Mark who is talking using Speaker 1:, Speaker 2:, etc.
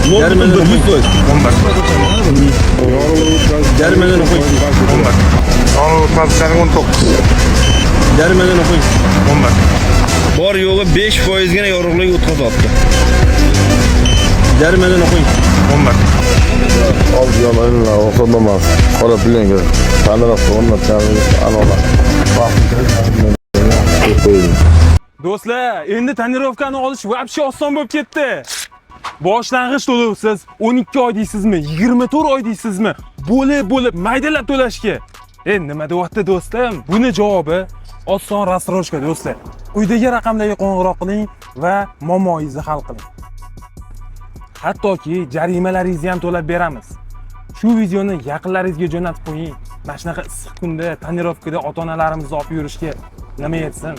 Speaker 1: 0,1 100%.
Speaker 2: 11.
Speaker 1: Jarimadan qo'y.
Speaker 2: 11. Yonilg'i o'tkazuvchanligi 19.
Speaker 1: Jarimadan qo'y.
Speaker 2: 11.
Speaker 1: Bor yo'g'i 5% gina yorug'lik o'tkazyapti. Jarimadan qo'y.
Speaker 2: 11.
Speaker 3: Old yon oynalar ruxsatnomasi, qora plenka, tonirovka o'rnatganligi aniqlandi. Qo'yildi.
Speaker 4: Do'stlar, endi tonirovkani olish вообще oson bo'lib ketdi. Boshlang'ich to'lovsiz 12 oy deysizmi, 24 oy deysizmi, bo'lib-bo'lib maydalab to'lashga. Nima deyapti do'stim? Buni javobi oson рассрочка do'stlar. Quyidagi raqamlarga qo'ng'iroq qiling va muammoingizni hal qiling. Hattoki jarimalaringizni ham to'lab beramiz. Shu videoni yaqinlaringizga jo'natib qo'ying. Mana shunaqa issiq kunda tonirovkada ota-onalarimizni olib yurishga nima yetsin?